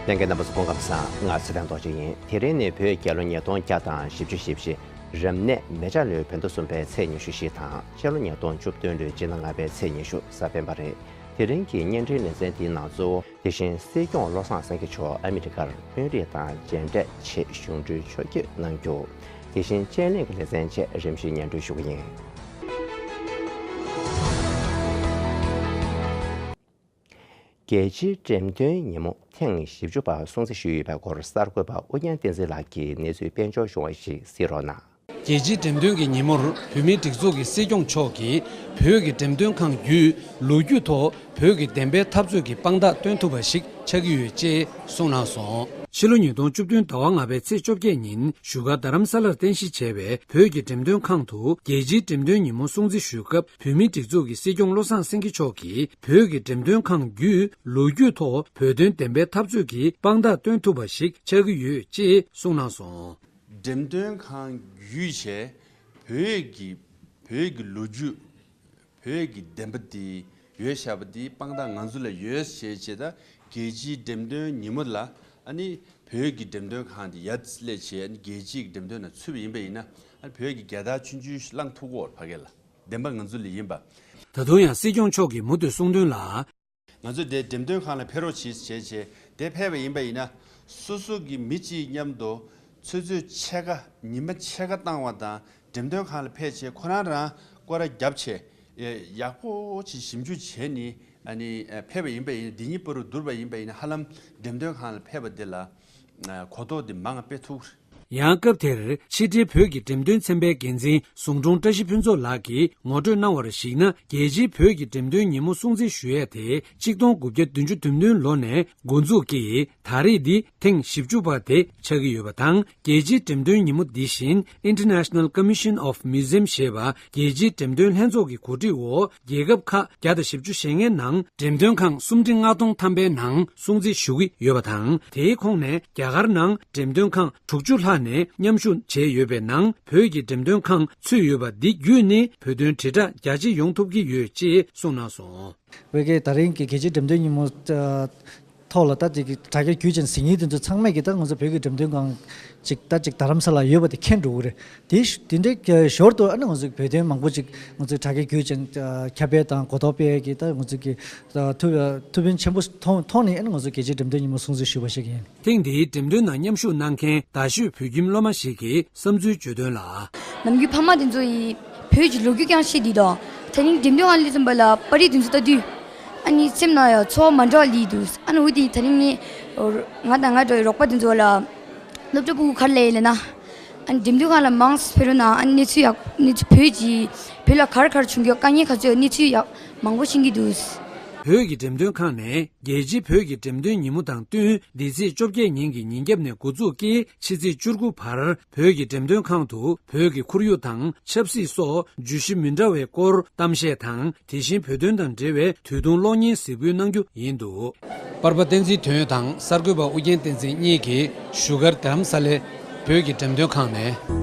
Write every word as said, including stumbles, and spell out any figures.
ལྷན་རྒྱས་རྣམ་པ་ཚོ་སྐུ་ཁམས་བཟང་། ང་ཚེ་བརྟན་རྡོ་རྗེ་ཡིན། དེ་རིང་ནི་བོད་རྒྱལ་ལོ་ཉིས་སྟོང་བརྒྱ་དང་བཞི་བཅུ་ཞེ་བཞི། རབ་གནས་མེ་བྱ་ལོའི་བོད་ཟླ་གསུམ་པའི་ཚེས་ཉི་ཤུ་བཞི་དང་། ཕྱི་ལོ་ཉིས་སྟོང་བཅུ་བདུན་ལོའི་སྤྱི་ཟླ་ལྔ་པའི་ཚེས་ཉི་ཤུ་གཟའ་སྤེན་པ་རེད། དེ་རིང་གི་བརྙན་འཕྲིན་ལེ་ཚན་འདིའི་ནང་གཙོ་བོ། དེ་བཞིན་སྲིད་སྐྱོང་བློ་བཟང་སེང་གེ་མཆོག་ཨ་མི་རི་ཀར་དཔོན་རིགས་དང་མཇལ་འཕྲད་ཆེད་གཞུང་འབྲེལ་ཕྱོགས་བསྐྱོད་གནང་རྒྱུ། དེ་བཞིན་དཔྱད་གླེང་གི་ལེ་ཚན་བཅས་རིམ་བཞིན་སྙན་སྒྲོན་ཞུ་གི་ཡིན། རྒྱལ་སྤྱིའི་འགྲེམས་སྟོན་ཉིན་མོ་ཐེངས་བཞི་བཅུ་པ་སྲུང་བརྩི་ཞུས་ཡོད་པའི་སྐོར་གསར་འགོད་པ་ཨུ་རྒྱན་བསྟན་འཛིན་ལགས་ཀྱིས་གནས་ཚུལ་སྤེལ་འབྱོར་བྱུང་བ་ཞིག་གཟིགས་རོགས་གནང་། རྒྱལ་སྤྱིའི་འགྲེམས་སྟོན་གྱི་ཉིན་མོར་བོད་མིའི་སྒྲིག་འཛུགས་ཀྱི་སྲིད་སྐྱོང་མཆོག་གིས་བོད་ཀྱི་འགྲེམས་སྟོན་ཁང་བརྒྱུད་ལོ་རྒྱུས་ཐོག་བོད་ཀྱི་བདེན་པའི་འཐབ་རྩོད་ཀྱི་དཔང་རྟགས་སྟོན་ཐུབ་པ་ཞིག་ཆགས་ཀྱི་ཡོད་ཅེས་གསུངས་གནང་སོང་། ཕྱི་ལོ་ཉིས་སྟོང་བཅུ་བདུན་ཟླ་བ་ལྔ་པའི་ཚེས་བཅོ་བརྒྱད་ཉིན་བཞུགས་སྒར་རྡ་རམ་ས་ལར་རྟེན་གཞི་བྱས་པའི་བོད་ཀྱི་འགྲེམས་སྟོན་ཁང་དུ་རྒྱལ་སྤྱིའི་འགྲེམས་སྟོན་ཉིན་མོ་སྲུང་བརྩི་ཞུས་སྐབས། བོད་མིའི་སྒྲིག་འཛུགས་ཀྱི་སྲིད་སྐྱོང་བློ་བཟང་སེང་གེ་མཆོག་གིས་བོད་ཀྱི་འགྲེམས་སྟོན་ཁང་བརྒྱུད་ལོ་རྒྱུས་ཐོག་བོད་དོན་བདེན་པའི་འཐབ་རྩོད་ཀྱི་དཔང་རྟགས་སྟོན་ཐུབ་པ་ཞིག་ཆགས་ཀྱི་ཡོད་ཅེས་གསུངས་གནང་སོང་། འགྲེམས་སྟོན་ཁང་བརྒྱུད་བྱས་བོད་ཀྱི་བོད་ཀྱི་ལོ་རྒྱུས། བོད་ཀྱི་བདེན་པ་འདི་ཡོད་བཞག་པ་འདི་དཔང་རྟགས་ང་ཚོ་ལ་ཡོད་ཞེས་བྱས། ད་རྒྱལ་སྤྱིའི་འགྲེམས་སྟོན་ཉིན་མོ་ལ་ཨ་ནི་བོད་ཀྱི་འགྲེམས་སྟོན་ཁང་འདི་ཡར་སླེབས་བྱས། ཨ་ནི་རྒྱལ་སྤྱིའི་འགྲེམས་སྟོན་ནང་ཚུད་པ་ཡིན་པ་ཡིན་ན། ཨ་ནི་བོད་ཀྱི་རྒྱལ་དར་ཆུང་ཆུང་བསླངས་ཐུབ་ཀྱི་ཡོད་རེད། ཕ་གི་ལ་བདེན་པ་ང་ཚོ་ལ་ཡིན་པ། ད་དུང་ཡང་སྲིད་སྐྱོང་མཆོག་གིས་མུ་མཐུད་གསུངས་དོན་ལ། ང་ཚོ་དེ་འགྲེམས་སྟོན་ཁང་ལ་ཕེབས་རོགས་གྱིས་བྱས་བྱས་དེ་ཕེབས་པ་ཡིན་པ་ཡིན་ན། སོ་སོ་གི་མི་གཅིག་མཉམ་དུ་ཆུ་ཚོད་ཕྱེད་ཀ་ཉི་མ་ཕྱེད་ཀ་བཏང་བ་དང་། འགྲེམས་སྟོན་ཁང་ལ་ཕེབས་བྱས་ཁོ་རང་རང་སྐོར་ར་བརྒྱབ་བྱས་ཡག་པོ་ཅིག་ཞིབ་འཇུག་བྱས་ནས་ཨ་ནི་ཕེབས་པ་ཡིན་པ་ཡིན་ན། འདི་གཉིས་བར་དུ་བསྡུར་བ་ཡིན་པ་ཡིན་ན། ཧ་ལམ་འགྲེམས་སྟོན་ཁང་ལ་ཕེབས་པ་འདི་ལ་གོ་རྟོགས་འདི་མང་བ་སྤེལ་ཐུབ། ཡང་སྐབས་དེར་ཕྱི་དྲིལ་བོད་ཀྱི་འགྲེམས་སྟོན་ཚན་པའི་འགན་འཛིན་ཟུང་དྲུང་བཀྲ་ཤིས་ཕུན་ཚོགས་ལགས་ཀྱིས་ངོ་སྤྲོད་གནང་བར་གཞིགས་ན། རྒྱལ་སྤྱིའི་བོད་ཀྱི་འགྲེམས་སྟོན་ཉིན་མོ་སྲུང་བརྩི་ཞུ་ཡས་དེ་གཅིག་སྟོང་དགུ་བརྒྱ་བདུན་ཅུ་དོན་བདུན་ལོ་ནས་འགོ་འཛུགས་ཀྱིས་ད་རེས་འདི་ཐེངས་བཞི་བཅུ་པ་དེ་ཆགས་ཀྱི་ཡོད་པ་དང་། རྒྱལ་སྤྱིའི་འགྲེམས་སྟོན་ཉིན་མོ་འདི་བཞིན་International Commission of Museum ཞེས་པ་རྒྱལ་སྤྱིའི་འགྲེམས་སྟོན་ལྷན་ཚོགས་ཀྱི་གོ་སྒྲིག་འོག་རྒྱལ་ཁབ་ཁག་བརྒྱ་དང་བཞི་བཅུ་ཞེ་ལྔའི་ནང་འགྲེམས་སྟོན་ཁང་སུམ་ཁྲི་ལྔ་སྟོང་ཐམ་པའི་ནང་སྲུང་བརྩི་ཞུ་གི་ཡོད་པ་དང་། དེའི་ཁོངས་ནས་རྒྱ་གར་ནང་འགྲེམས་སྟོན་ཁང་དྲུག་ཅུ་ལྷག་ནས་མཉམ་ཞུགས་བྱས་ཡོད་པའི་ནང་བོད་ཀྱི་འགྲེམས་སྟོན་ཁང་ཚུད་ཡོད་པ་འདི་བརྒྱུད་ནས་བོད་དོན་དྲིལ་བསྒྲགས་རྒྱ་ཆེ་ཡོང་ཐུབ་ཀྱི་ཡོད་ཅེས་གསུངས་གནང་སོང་། བོད་ཀྱི་ད་རིང་གི་རྒྱལ་སྤྱིའི་འགྲེམས་སྟོན་ཉིན་མོ་ཐོག་ལ་ད་ཅིག་དྲ་རྒྱ་བརྒྱུད་ཅན་གཟིགས་མཁན་དེ་ཚོ་ཚང་མས་ཀྱི་ད་ང་ཚོ་བོད་ཀྱི་འགྲེམས་སྟོན་ཁང་ཅིག་ད་ཅིག་རྡ་རམ་ས་ལ་ཡོད་པ་དེ་མཁྱེན་འགྲོ་གི་རེད། དེ་དེ་འདྲའི་ཞོར་དུ་ཨ་ནི་ང་ཚོ་བོད་དོན་མང་པོ་ཅིག་ང་ཚོས་དྲ་རྒྱ་བརྒྱུད་ཅན་ཁྱབ་སྤེལ་དང་གོ་རྟོགས་སྤེལ་གྱི་ད་ང་ཚོ་གི་ཐུགས་ཐུགས་ཕན་ཆེན་པོ་མཐོང་མཐོང་ནས་ཨ་ནི་ང་ཚོ་རྒྱལ་སྤྱིའི་འགྲེམས་སྟོན་ཉིན་མོ་སྲུང་བརྩི་ཞུས་པ་ཞིག་ཡིན། ཐེངས་འདིའི་འགྲེམས་སྟོན་ནང་མཉམ་ཞུགས་གནང་མཁན་རྡ་ཤོད་བོད་ཁྱིམ་སློབ་མ་ཞིག་གིས་བསམ་ཚུལ་བརྗོད་དོན་ལ། ནམ་རྒྱུན་ཕ་མ་དེ་ཚོ་ཡིས་བོད་ཀྱི་ལོ་རྒྱུས་རྐྱང་བཤད་དུས་དང་། དེ་རིང་འགྲེམས་སྟོན་ཁང་སླེབས་ཙམ་པ་ལ་པར་རིས་དེ་ཚོ་ལྟ་དུས་ཨ་ནི་སེམས་ནང་ཡང་ཚོར་བ་མ་འདྲ་བ་སླེབས་འདུག་ཨ་ནི་འོ་དེ་ད་རིང་ངས་ང་དང་ང་འདྲ་བའི་རོགས་པ་དེ་ཚོ་ལ་སློབ་གྲྭ་ཕྲུ་གུ་ག་རེ་སླེབས་ཡོད་ལབ་ན། ཨ་ནི་འགྲེམས་སྟོན་ཁང་ལ་མང་ཙམ་ཕེབས་རོགས་གནང་། ཨ་ནི་གནས་ཚུལ་ཡག་གནས་ཚུལ་བོད་ཀྱི་བོད་ལ་ག་རེ་ག་རེ་བྱུང་རྒྱུ་དཀའ་ངལ་ག་ཚོད་ཡོད་གནས་ཚུལ་ཡག་མང་པོ་ཤེས་ཀྱི་འདུག་བོད་ཀྱི་འགྲེམས་སྟོན་ཁང་ནས་རྒྱལ་སྤྱིའི་བོད་ཀྱི་འགྲེམས་སྟོན་ཉིན་མོ་དང་བསྟུན། འདི་ཚེས་བཅོ་བརྒྱད་ཉིན་གྱི་ཉིན་རྒྱབ་ནས་འགོ་འཛུགས་ཀྱིས་ཕྱི་ཚེས་བཅུ་དགུ་བར་བོད་ཀྱི་འགྲེམས་སྟོན་ཁང་དུ་བོད་ཀྱི་ཁོར་ཡུག་དང་ཆབ་སྲིད་སོགས་བརྗོད་གཞི་མི་འདྲ་བའི་སྐོར་གཏམ་བཤད་དང་། དེ་བཞིན་བོད་དོན་དང་འབྲེལ་བའི་དུས་ཐུང་གློག་བརྙན་གཟིགས་འབུལ་གནང་རྒྱུ་ཡིན་འདུག་པར་པ་བསྟན་འཛིན་དོན་དང་གསར་འགོད་པ་ཨུ་རྒྱན་བསྟན་འཛིན་གཉིས་ཀྱིས་བཞུགས་སྒར་རྡ་རམ་ས་ལའི་བོད་ཀྱི་འགྲེམས་སྟོན་ཁང་ནས།